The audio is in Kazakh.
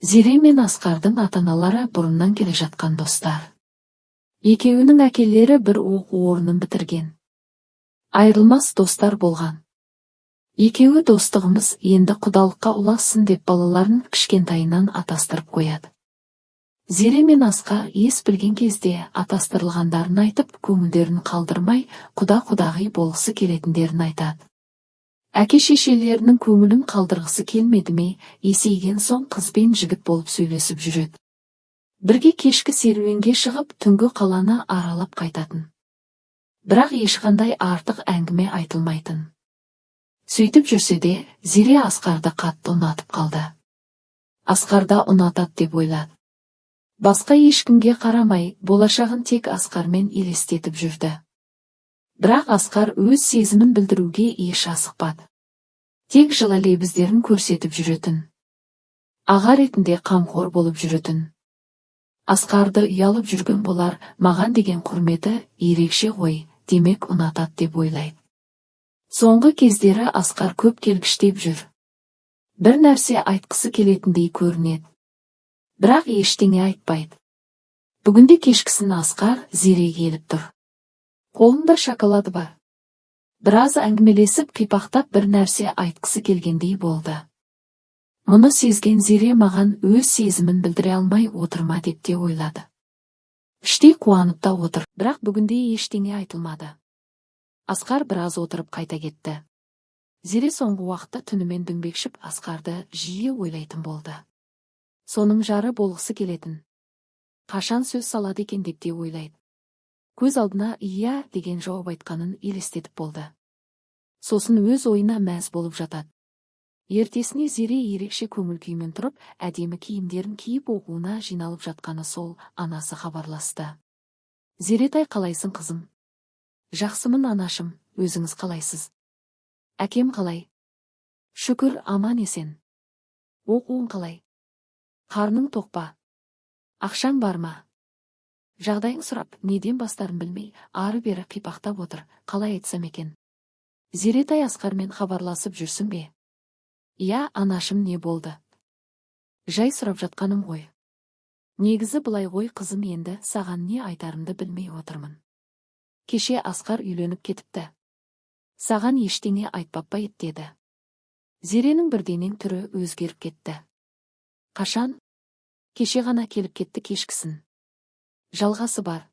Зере мен Асқардың ата-аналары бұрыннан келе жатқан достар. Екеуінің әкелері бір оқу орнын бітірген. Айырылмас достар болған. Екеуі достығымыз енді құдалыққа ұлассын деп балаларын кішкентайынан атастырып қояды. Зере мен Асқар ес білген кезде атастырылғандарын айтып, көңілдерін қалдырмай, құда-құдағи болғысы келетіндерін айтады. Әке-шешелерінің көңілін қалдырғысы келмеді ме, есейген соң қыз бен жігіт болып сөйлесіп жүреді. Бірге кешкі серуенге шығып, түнгі қаланы аралап қайтатын. Бірақ ешқандай артық әңгіме айтылмайтын. Сөйтіп жүрсе де, Зере Асқарды қатты ұнатып қалды. Асқар да ұнатады деп ойлады. Басқа ешкімге қарамай, болашағын тек Асқармен елестетіп жүрді. Бірақ Асқар өз сезімін білдіруге еш асықпады. Тек жылы лебіздерін көрсетіп жүретін. Аға ретінде қамқор болып жүретін. Асқарды ұялып жүрген болар, маған деген құрметі ерекше ғой, демек ұнатады деп ойлайды. Соңғы кездері Асқар көп келгіштеп жүр. Бір нәрсе айтқысы келетіндей көрінеді. Бірақ ештеңе айтпайды. Бүгінде кешкісін Асқар Зере келіп тұр. Қолында шоколады бар. Біраз әңгімелесіп, қипақтап бір нәрсе айтқысы келгендей болды. Мұны сезген Зере маған өз сезімін білдіре алмай отыр ма деп те ойлады. Іштей қуанып та отыр, бірақ бүгінде ештеңе айтылмады. Асқар біраз отырып қайта кетті. Зере соңғы уақытта түнімен дөңбекшіп Асқарды жиі ойлайтын болды. Соның жары болғысы келетін. Қашан сөз салады екен деп те ойлайды. Көз алдына «иә» деген жауап айтқанын елестетіп болды. Сосын өз ойына мәз болып жатады. Ертесіне Зере ерекше көңіл күймен тұрып, әдемі киімдерін киіп оқуына жиналып жатқаны сол, анасы хабарласты. Зеретай, қалайсың, қызым? Жақсымын, анашым, өзіңіз қалайсыз? Әкем қалай? Шүкір, аман есен. Оқуың қалай? Қарның тоқ па? Ақшаң бар ма? Жағдайын сұрап, неден бастарын білмей, ары-бері қипақтап отыр, қалай айтсам екен? Зеретай, Асқармен хабарласып жүрсің бе? Иә, анашым, не болды? Жай сұрап жатқаным ғой. Негізі былай ғой, қызым, енді саған не айтарымды білмей отырмын. Кеше Асқар үйленіп кетіпті. Саған ештеңе айтпап па еді деді. Зеренің бірденең түрі өзгеріп кетті. Қашан? Кеше ғана келіп кетті кешкісін. Жалғасы бар.